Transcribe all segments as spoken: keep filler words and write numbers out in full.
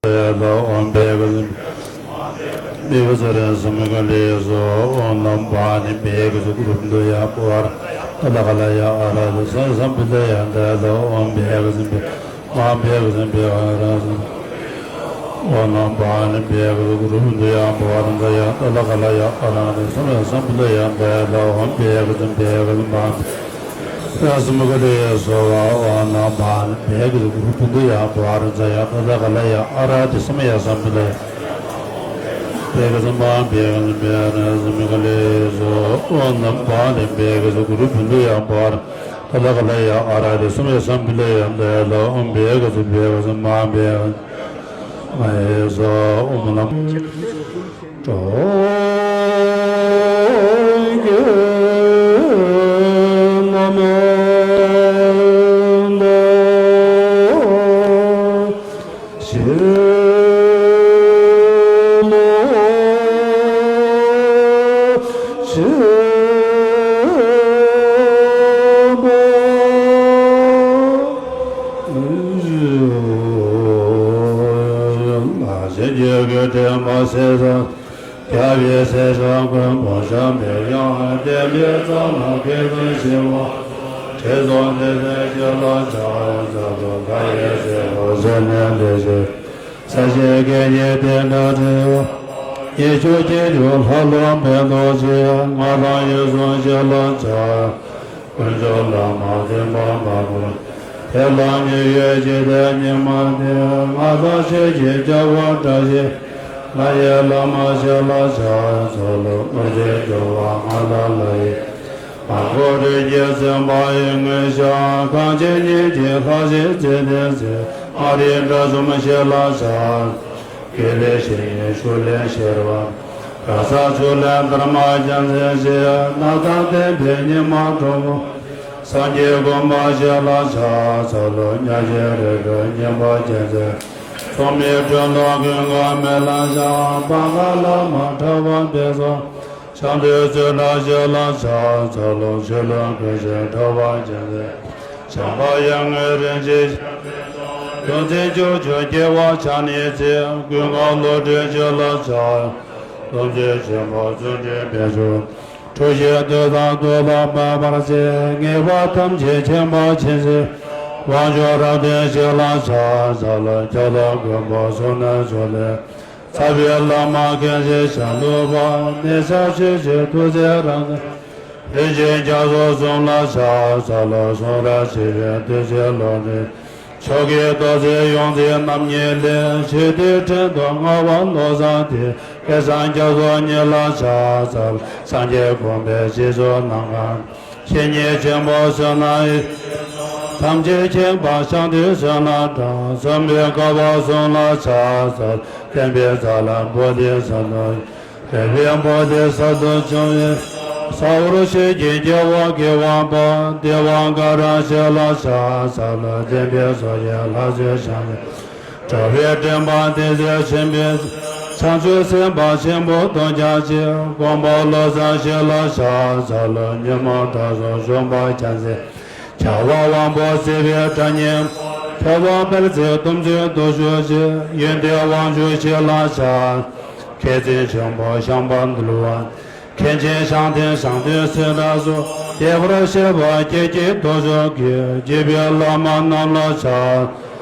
ལ་ཨོམ་བྷེ་ག་ཟིམ་བྷེ་ག་ཟ་ར་སམ་ག་ལེ་སོ། ཨོ་ནམ་བ་ནི་བྷེ་ག་ཟུ་གུ་རུ་དུ་ཡ་པ་ར་ཏ་ལ་ག་ལ་ཡ་ཨ་ར་དི་སམ་སམ་བི་ལ་ཡ་ད་ལ་ཨོམ་བྷེ་ག་ཟིམ་བྷེ་མ་བྷེ་ག་ཟིམ་བྷེ་ཨ་ར་ཟིམ། ཨོ་ནམ་བ་ནི་བྷེ་ག་ཟུ་གུ་རུ་དུ་ཡ་པ་ར་ད་ཡ་ཏ་ལ་ག་ལ་ཡ་ཨ་ར་དི་སམ་སམ་བི་ལ་ཡ་ད་ལ་ཨོམ་བྷེ་ག་ཟིམ་བྷེ་ག་ཟིམ་མ། ཡ་སི་མ་ག་ལེ་སོ་བ། ཨོ་ན་བ་ནི་བེ་གི་གུ་རུ་པུ་འདི་ཡ་བ་ར་ཛ་ཡ་ད་ད་ག་ལ་ཡ་ཨ་ར་དི་སམ་ཡ་སམ་བི་ལ་ཡ། བེ་གི་སམ་བ་བེ་གི་སམ་བེ་ར་སི་མ་ག་ལེ་སོ། ཨོ་ན་བ་ནི་བེ་གི་གུ་རུ་པུ་འདི་ཡ་བ་ར་ད་ད་ག་ལ་ཡ་ཨ་ར་དི་སམ་ཡ་སམ་བི་ལ་ཡ། ད་ཡ་ད་ཨོ་བེ་གི་སུ་བེ་གི་སམ་བ་བེ་གི་སམ་ཨེ་སོ། ཨོ་མ་ན། རྒྱལ་བའི་སྲས་བཅས་མགོན་པོ་བྱམས་པའི་དབྱངས། བསྟན་པའི་རྩ་ལ་སྐད་དང་བཞི་པ། ཁྲི་སྲོང་ལྡེ་བཙན་ཞལ་ལ་ཕྱག་འཚལ་ལོ། མཁའ་ཡི་སྲས་པོ་བྱམས་ནི་ལས་བྱེད། ས་གཞི་སྐད་ཀྱི་རྟེན་དང་འབྲེལ་བ། ཡེ་ཤེས་ཀྱི་རྒྱུ་ལྷ་ཀླུ་འབེན་ཏོ་ཆེ། ང་དང་ཡིད་གསུམ་ཞལ་ལ་ཕྱག་དཀོན་མཆོག་བླ་མ་བསྟན་པ་མ་བུ། དེ་ལ་ཉེ་བའི་འཇིག་རྟེན་ཉི་མ་འདི། ང་དང་ཆོས་ཀྱི་རྒྱལ་པོ་བཀྲ་ཤིས། ལྷ་ཡི་བླ་མ་ཞལ་ལ་ཕྱག་འཚལ་ལོ། དངོས་གཞི་སྦྱོར་བ་ང་དང་ལྷ་ཡི། མ་གོ་རིགས་ཀྱི་སེམས་དཔའ་ཡི་མངོན་ཞིང་། གངས་ཅན་ཉིད་ཀྱི་ལྷ་ཞིག་ཚེ་འདས་ཚེ། མ་རིག་དགྲ་གསུམ་ཞལ་ལ་ཕྱག་དགེ་ལེགས་བཤེས་གཉེན་ཤུགས་ལས་ཤེར་བ། ར་ས་ཕྱོགས་ལས་དར་མ་རྒྱལ་མཚན་ཞེས། ནགས་དང་ལྡན་པའི་ཉི་མ་དྲོན་མོ། སངས་རྒྱས་དགོན་པ་ཞལ་ལ་ཕྱག་འཚལ་ལོ། ཉ་རྗེ་རི་ཁྲོད་སྙན་པ་རྒྱལ་མཚན། ཚོགས་མི་དྲུང་དང་ཀུན་དགའ་མེ་ལ་བཞག་པང་ཁ་ལ་མ་གྲགས་པ་འབེབས་སོ། ཞང་བདུད་རྩེ་གྲགས་ཞལ་ལ་ཕྱག་འཚལ་ལོ། ཆོས་ལུང་ཀུན་གཟིགས་གྲགས་པ་རྒྱལ་མཚན། བྱམས་པ་ཡར་ངོའི་རིན་ཆེན་ཞལ་ཕྱག་འཚལ་ལོ། དོན་ཆེན་ཕྱོགས་བཅུའི་རྒྱལ་བ་ཕྱག་ནི་ཚེ། ཀུན་དགའ་བློ་གྲོས་ཞལ་ལ་ཕྱག་སྟོབས་ཆེན་ཆེན་པོ་བརྩོན་འགྲུས་དཔལ་འབྱོར། འཁྲུལ་ཞིག་འདོད་དང་འདོད་པ་མེད་པར་བྱེད། ངེས་པ་ཐམས་ཅད་མཁྱེན་པ་མཁྱེན་བརྩེ། དབང་ཕྱུག་རབ་བརྟན་ཞལ་ལ་ཕྱག་འཚལ་ལོ། རྒྱ་མཚོ་མགོན་པོ་གསུང་རྣོན་མཆོག་ལས། ཚ་བའི་བླ་མ་མཁན་ཆེན་ཞལ་བླུགས་པ། ནད་ཚ་ཆོས་ཀྱི་ཐུགས་རྗེ་རང་བཙན། ལྷན་ཅིག་རྒྱ་མཚོ་གསུམ་ལ་ཕྱག་འཚལ་ལོ། གསུང་རབ་ཆེ་བའི་བདུད་རྩི་ལོ་ནི། མཆོག་གི་རྡོ་རྗེ་ཡོངས་འཛིན་རྣམ་གཉིས་ལས། ཆོས་འདུལ་ཕྲན་དུ་མངའ་བ་བློ་བཟང་དེ། སྐལ་བཟང་རྒྱ་མཚོ་ཉིད་ལ་ཕྱག་འཚལ། སངས་རྒྱས་གོ་འཕང་རྗེས་སུ་གནང་གང་། བཤེས་གཉེན་ཆེན་པོ་བསོད་ནམས་ཡེ། ཐམས་ཅད་མཁྱེན་པ་ཞང་བདུད་བསོད་ནམས་དང་། བསམ་པའི་དགའ་བ་གསུམ་ལ་ཕྱག་འཚལ། བསྟན་པའི་རྩ་ལ་བོ་དྷི་ས་ཏྭ། རྒྱལ་བའི་བོ་དྷི་ས་ཏྭ་འབྱུང་བའི། ས་འོག་ཆོས་ཀྱི་རྒྱལ་པོ་དགེ་འོང་པ། དེ་བ་ག་ར་ཞལ་ལ་ཕྱག་འཚལ་ལོ། བསྟན་པའི་མཚོ་ཆེན་ལྷ་མཛེས་ཞང་བདུད། དྲ་བའི་འདྲེན་པ་དེ་ཚེ་ཆེན་པོའི། བྱང་ཆུབ་སེམས་དཔའ་ཆེན་པོ་དོན་རྒྱ་ཆེ། མགོན་པོ་བློ་བཟང་ཞལ་ལ་ཕྱག་འཚལ་ལོ། ཉོན་མོངས་དགྲ་སོགས་གཞོམ་པར་བྱང་སེམས། བྱ་བ་དབང་པོ་བརྩེ་བའི་དགྲ་གཉེན། ཐོབ་དབང་དཔལ་བརྩེགས་སྟོབས་འཛིན་དུ་ཞུགས་ཤིག་ཡོན་ཏན་དབང་ཕྱུག་ཞལ་ལ་ཕྱག་མཁས་བཙུན་ཆེན་པོ་ཤངས་པ་འདུལ་བ། མཁན་ཆེན་ཤཱང་ཏེ་ཤཱང་ཏེ་སེ་ར་སོགས། དད་པར་བྱེད་པ་ཀྱེ་ཀྱེ་དོ་ཅོག་གི། རྒྱལ་བའི་བླ་མ་རྣམས་ལ་ཕྱག་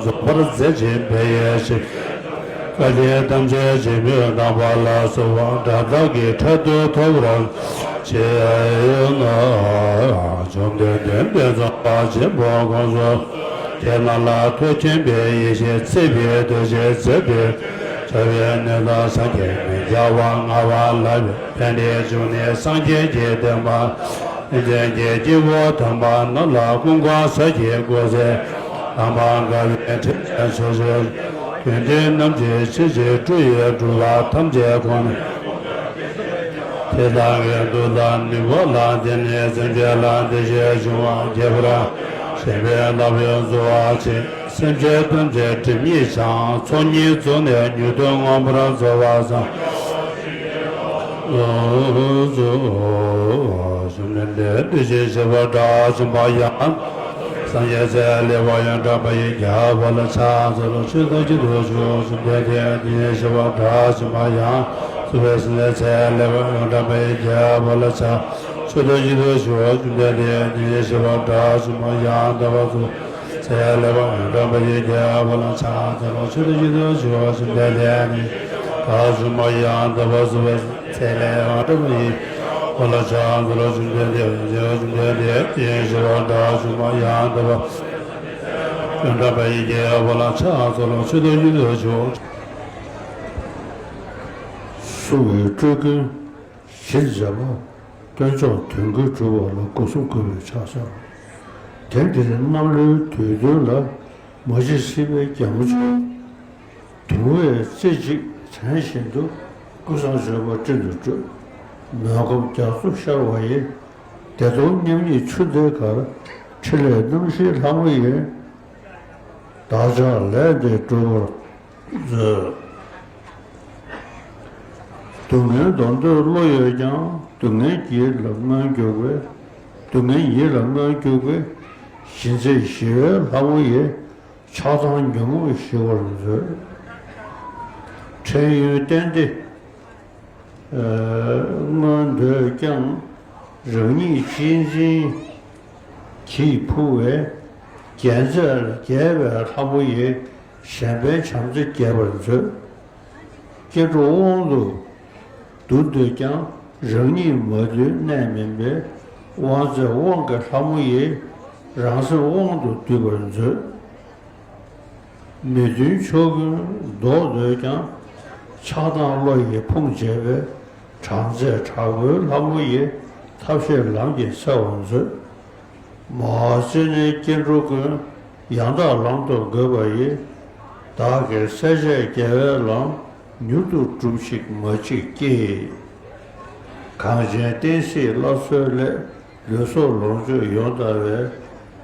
རྫོགས་པར་མཛད་ཅིང་འཕེལ་ཡས་ཤིང་། བཀའ་དྲིན་ཐམས་ཅད་འཇིགས་མེད་གདམས་པ་ལ་སོགས་པ་སྒྲ་དག་གི་ཕྲད་དུ་ཐོབ་པར་བྱེད་ན། བཅོམ་ལྡན་འདས་ཀྱིས་རྫོགས་པ་ཆེན་པོ་དགོངས་སུ། ཁྱེད་རྣམས་ལ་ཐུགས་མཁྱེན་པའི་ཡེ་ཤེས་ཚིག་ཕྲད་དོན་ཆེན་མཛད་པའི་བྱ་བའི་གནས་དང་སངས་རྒྱས་མི་འགྱུར་བ་ལྔ་པ་ལ་ཕན་བདེའི་འབྱུང་གནས་སངས་རྒྱས་ཀྱི་བསྟན་པ། སེམས་ཅན་གྱི་སྐྱེ་བོ་དམ་པ་རྣམས་ལ་ཀུན་དགའ་བོ་གསེར་གྱི་སྒོ་ཟས་དམ་པ་དགའ་བའི་ཕྲིན་ལས་ཆོས་སྤྱོད་ཀྱི་དོན་རྣམས་ཀྱི་ཆེད་ཀྱི་སྤྲུལ་པའི་སྒྲུབ་པ་ཐམས་ཅད་ཁོང་དེ་དག་གི་མཐུ་དང་ནུས་པ་ལ་བརྟེན་ནས་སེམས་ཅན་ལ་བདེ་སྐྱིད་འབྱུང་བ་རྒྱས་པར་བྱེད་པའི་བསླབ་པའི་གསོལ་བ་ཆེ། སེམས་ཅན་ཐམས་ཅད་སྒྲིབ་གཉིས་བྱང་ཚོགས་གཉིས་རྫོགས་ནས་མྱུར་དུ་མངོན་པར་རྫོགས་པར་བསམ། བཅོམ་ལྡན་འདས་དེ་བཞིན་གཤེགས་པ་དགྲ་བཅོམ་པ་ཡང་། སངས་རྒྱས་ཚེ་ལེགས་པ་ཡོན་ཏན་དཔལ་གྱི་རྒྱལ་པོ་ལ་ཕྱག་འཚལ་ལོ། མཆོད་དོ་བགྱིད་དོ་མཆོད། བཅོམ་ལྡན་འདས་དེ་བཞིན་གཤེགས་པ་དགྲ་བཅོམ་པ་ཡང་། གཙུག་ལག་ཁང་ཚེ་ལེགས་པ་ཡོན་ཏན་དཔལ་གྱི་རྒྱལ་པོ་ལ་ཕྱག་འཚལ་ལོ། མཆོད་དོ་བགྱིད་དོ་མཆོད། བཅོམ་ལྡན་འདས་དེ་བཞིན་གཤེགས་པ་དགྲ་བཅོམ་པ་ཡང་དག་པར་རྫོགས། ཚེ་ལེགས་པ་ཡོན་ཏན་དཔལ་གྱི་རྒྱལ་པོ་ལ་ཕྱག་འཚལ་ལོ། མཆོད་དོ་བགྱིད་དོ་མཆོད། བཅོམ་ལྡན་འདས་དེ་བཞིན་གཤེགས་པ་དགྲ་བཅོམ་པ་ཡང་དག་པར་རྫོགས་པའི་ཚེ་ལེགས་པ་ཡོན་ཏན་དཔལ་གྱི་རྒྱལ་པོ་ལ་ཕྱག་འཚལ་ལོ། བཅོམ་ལྡན་འདས་དེ་བཞིན་གཤེགས་པ་དགྲ་བཅོམ་པ་ཡང་དག་པར་ཡོན་ཏན་དཔལ་གྱི་རྒྱལ་པོ་ལ་ཕྱག་འཚལ་ལོ། མཆོད་དོ་བགྱིད་དོ་མཆོད། གསུང་བའི་སྤྲུལ་སྐུ། གཞི་འཛིན་པ། སྟོན་མཆོག་དོན་ཀུན་གྲུབ་པ་ལ་སྒོ་གསུམ་གུས་པས་ཕྱག་འཚལ་ལོ། དེང་འདིར་གནམ་ལོའི་དུས་སྟོན་ལ། མ་གཅིག་སྲིད་པའི་རྒྱལ་མོ་མཆོག། དུང་བས་རྩེ་གཅིག་དྲན་བཞིན་དུ། ཀུན་བཟང་མཆོད་པ་སྤྲིན་དུ་སྤྲོས། མོན་ཁམས་རྒྱ་མཚོ་ཤར་བ་ཡི། བདེ་སྟོང་མཉམ་ཉིད་ཆུ་འདི་ཁར། ཕྲིན་ལས་རྣམ་བཞིའི་ལྷ་མོ་ཡིས། བདག་ཅག་ལས་འདི་འགྲུབ་པར་མཛོད། སྡུག་བསྔལ་གདོན་འདོད་བློ་ཡོད་ཀྱང་། སྡུག་བསྔལ་གྱིས་ལ་མངོན་གྱུར་པའི། སྡུག་བསྔལ་ཡིད་ལ་མངོན་གྱུར་པའི། གཞི་འཛིན་ཞི་བའི་ལྷ་མོ་ཡིས། ཆགས་སྡང་ཉོན་མོངས་ཞི་བར་མཛོད། འཕྲལ་ཡུན་གཏན་བདེ་མངོན་འདོད་ཀྱང་། རང་ཉིད་གཅེས་འཛིན་གྱིས་ཕུང་བའི། རྒྱལ་མཚན་རྒྱས་པའི་ལྷ་མོ་ཡིས། གཞན་ཕན་བྱམས་བརྩེ་རྒྱས་པར་མཛོད། སྐྱེ་འགྲོ་དབང་དུ་བསྡུ་འདོད་ཀྱང་། རང་ཉིད་མ་བསྡུས་གནས་མིན་པའི། དབང་མཛད་དབང་གི་ལྷ་མོ་ཡིས། རང་སེམས་དབང་དུ་བསྡུས་པར་མཛོད། མི་མཐུན་ཕྱོགས་ཀུན་བཟློག་འདོད་ཀྱང་། ཆགས་སྡང་བློ་ཡིས་ཕུང་བྱས་པའི། དྲག་རྩལ་དྲག་པོའི་ལྷ་མོ་ཡིས། ཐབས་ཤེས་ལམ་གྱིས་འཚེ་བར་མཛོད། མ་བརྩེ་ནས་སྐྱེ་འགྲོ་ཀུན། ཡང་དག་ལམ་དུ་འགོད་པ་ཡི། བདག་གིས་གསལ་བྱེད་རྒྱལ་བའི་ལམ། མྱུར་དུ་སྒྲུབས་ཤིག་མ་གཅིག་སྐྱེས། གངས་ཅན་བསྟན་སྲིད་སླར་གསོའི་སླད། ལུས་སྲོག་ལོངས་སྤྱོད་ཡོངས་དར་བའི།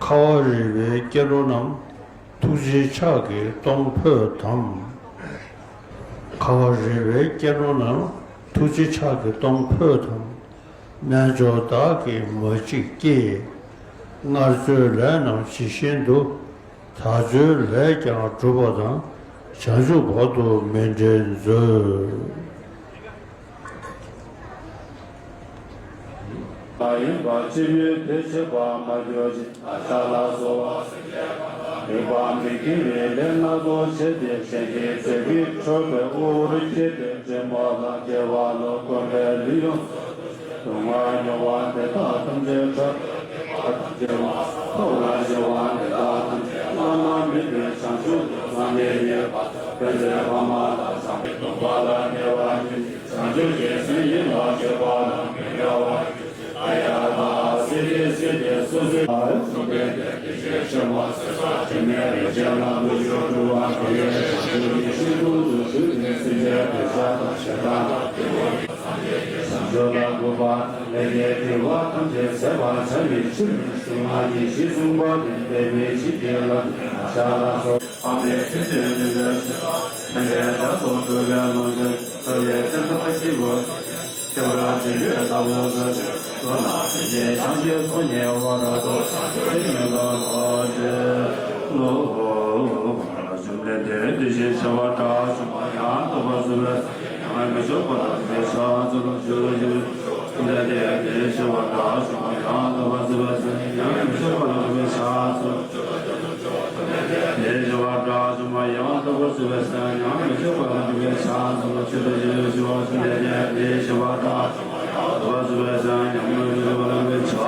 ཁ་བ་རི་པའི་སྐྱེ་འགྲོ་རྣམས། ཐུགས་རྗེའི་ཕྱག་གིས་གཏོང་ཕོད་དམ། ཁ་བ་རི་པའི་སྐྱེ་འགྲོ་རྣམས། ཐུགས་རྗེའི་ཕྱག་གིས་གཏོང་ཕོད་དམ། རྣལ་འབྱོར་བདག་གིས་མ་གཅིག་སྐྱེས། སྔར་བཅོལ་ལས་རྣམས་ཇི་བཞིན་དུ། ད་བཅོལ་ལས་ཀྱང་འགྲུབ་པ་དང་། བྱང་ཆུབ་བར་དུ་མི་འབྲལ་མཛོད། མ་ཡིན་པ་ཅི་ཡོད་དེ་བྱེད་པར་མ་གྱུར་ཅིག་ཨ་ཤ་ལ་སོགས་པ་སེམས་ཅན་མ་དག་ལེགས་པར་མི་མཁྱེན་པའི་ལས་སྣ་ཚོགས་བྱས་ཏེ། གཞན་གྱི་མཛེས་པའི་ཁྲོད་པའི་དབུར་སྐྱེས་ཏེ། འདྲེ་མོ་དང་སྐྱེ་བ་ལ་གོམས་པའི་ལུས་ཡོངས་སུ་རྫོགས་ཏེ། སྡུག་བསྔལ་མྱོང་བ་འདི་དག་ཐམས་ཅད་ཁྲོ་བའི་སྐྱེ་བ་དང་བཅས་པ། ཐོབ་པར་བྱ་བ་འདི་དག་ཐམས་ཅད་བླ་ན་མེད་པའི་བྱང་ཆུབ་ཏུ་སངས་རྒྱས་ཉིད་པ་དང་། དཔེ་མཛོད་ཕ་མ་དང་བྱམས་པའི་སྡོམ་པ་ལ་གནས་པ་ཉིད་ཀྱིས། བྱང་ཆུབ་ཀྱི་སེམས་ཡིད་ལ་སྤྱོད་པ་དང་མི་འབྲལ་བར་གྱུར་ཅིག་ཨ་ཡ་ལ། སིདྡྷི་སིདྡྷི་སུ་སུ། ཨ་ཡ་སུ་དེ་དེ་དེ་བཞིན་གཤེགས་པ་སྲས་དང་དྲི་མེད་རིན་ཆེན་ལ་ཐུགས་ཆོས་སྒྲུབ་པ་དེ་ཡི་བྱང་ཆུབ་ཀྱི་ཤིན་ཏུ་ནུས་མཐུ་དེས། སེམས་ཅན་འདོད་ཆགས་དང་ཞེ་སྡང་དང་སྐྱེ་བོ་ཡི་བྱང་ཆུབ་ལ་འགོད་པ་དང་། ལས་ཀྱི་དགེ་བ་ཐམས་ཅད་ཟད་པར་བྱ་བའི་ཕྱིར། གཞུང་ལྔ་ཡེ་ཤེས་གསུངས་པ་དེ་འབད་མི་བྱེད་ཅིག་ལ། ཨ་ཤ་ལ་སོགས་པ་མེད་ཚུལ་ཅན་ནི་ལས་ཕྱིར། ཕན་བདེའི་བདག་པོ་གྲུབ་པའི་ལམ་ཁྱེར། ཐུབ་པའི་བརྩེ་ཐབས་ཀྱི་སྒོ་ནས། ཁྱད་པར་འབྲིང་པོའི་བདག་པོ་གསུམ། མདོར་ན་སེམས་ཅན་ཐམས་ཅད་ཚོགས་གཉིས་པ་དག་ཏུ། སངས་རྒྱས་ཉིད་ལ་བསྔོ་སྟེ་ལོ། བཅོམ་ལྡན་འདས་དེ་བཞིན་གཤེགས་པ་དགྲ་བཅོམ་པ་ཡང་དག་པར་རྫོགས་པའི་སངས་རྒྱས་ཡང་མི་སྐྱོ་བ་ལ་སོགས་པའི་ཕྱག་འཚལ་ལོ། མཆོད་དོ་བགྱིད་དོ། བཅོམ་ལྡན་འདས་དེ་བཞིན་གཤེགས་པ་དགྲ་བཅོམ་པ་ཡང་དག་པར་རྫོགས་པའི་སངས་རྒྱས་ཡང་མི་སྐྱོ་བ་ལ་སོགས་པའི་ཕྱག་འཚལ་ལོ། མཆོད་དོ་བགྱིད་དོ། བཅོམ་ལྡན་འདས་དེ་བཞིན་གཤེགས་པ་དགྲ་ སུ་བས་ཉམས་མི་ཆོག་པ་ལ་འཇུག་པའི་ཕྱག་འཚལ་ལོ། ཆོས་དང་ཞི་བའི་ཞི་བ་གསུམ་ལྡན་ཉན་ཏེ་ཞི་བ་དང་། སུ་བས་ཉམས་མི་ཆོག་པ་ལ་འཇུག་པའི་ཕྱག་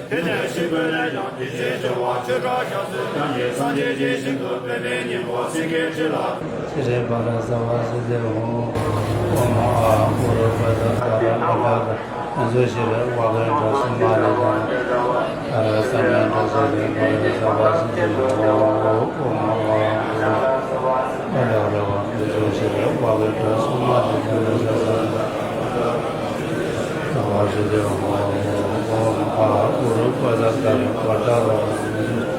དེ་ནས་ཤི་བོས་ནས་ཡང་དེ་བཞིན་སྦྱོར་བ། ཆོས་གྲགས་ཤཱ་ཚུ་ཀྱང་ཡེ་སངས་རྒྱས་ཞིང་དུ་ཕེབས་པའི་ཉིན་མོ་སེང་གེའི་ཁྲི་ལ། ཤྲཱི་པཱ་ལ་ཙཱ་བ་ཛཱ་ཏེ་ཧཱུྃ། ཨོཾ་ཨཱཿཧཱུྃ་ཨུ་རུ་ཀ་ཛ་ཏཱ་ར་པཱ་ཏཱ་ར། ཨ་ཛོ་ཤྲཱི་ཝཱ་གུ་ཏྲ་སུ་མ་ལེ་ཛ་ན་ཏཱ་ར་ས་མ་ཏྲ་ཛ་ཏེ་ཧཱུྃ། ཨོཾ་ཨཱཿཧཱུྃ་ཨུ་རུ་ཀ་ཛ་ཏཱ་ར་པཱ་ཏཱ་ར། ཨ་ཛོ་ཤྲཱི་ཝཱ་གུ་ཏྲ་སུ་མ་ལེ་ཛ་ན་ཏཱ་ར་ས་མ་ཏྲ་ཛ་ཏེ་ཧཱུྃ། ཨོཾ་ཨཱཿཧཱུྃ་ཨུ་རུ་ཀ་ཛ་ཏཱ་ར་པཱ་ཏཱ་ར། ཨ་ཛོ་ཤྲཱི་ཝཱ་གུ་ཏྲ་སུ་མ་ལེ་ཛ་ན་ཏཱ་ར་ས་མ་ཏྲ་ཛ་ཏེ་ཧཱུྃ།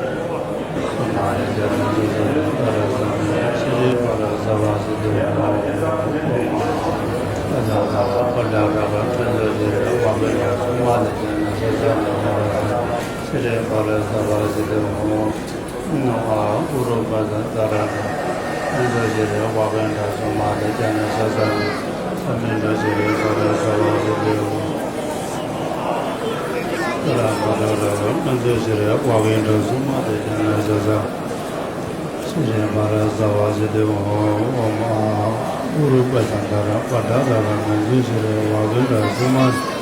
ཨ་ཛོ་ཤྲཱི་ཝཱ་གུ་ཏྲ་སུ་མ་ལེ་ཛ་ན་ཏཱ་ར་ས་མ་ཏྲ་ཛ་ཏེ་ཧཱུྃ། ཤྲཱི་པཱ་ལ་ཙཱ་བ་ཛཱ་ཏེ་ཧཱུྃ། ཨོཾ་ཨཱཿཧཱུྃ་ཨུ་རུ་ཀ་ཛ་ཏཱ་ར་ཏཱ། ཨ་ཛོ་ཤྲཱི་ཝཱ་གུ་ཏྲ་སུ་མ་ལེ་ཛ་ན་ཏཱ་ར་ས་མ་ཏྲ་ཛ་ཏེ་ཧཱུྃ། ཨ་ཛོ་ཤྲཱི་ཝཱ་གུ་ཏྲ་སུ་མ་ལེ་ཛ་ན་ཏཱ་ར་ས་མ་ཏྲ་ཛ་ཏེ་ཧཱུྃ། ཤྲཱི་པཱ་ལ་ཙཱ་བ་ཛཱ་ཏེ་ཧཱུྃ། ཨོཾ་ཨཱཿཧཱུྃ་ཨུ་རུ་ཀ་ཛ་ཏཱ་ར་པཱ་ཏཱ་ར་ར། ཨ་ཛོ་ཤྲཱི་ཝཱ་གུ་ཏྲ་སུ་མ་ལེ་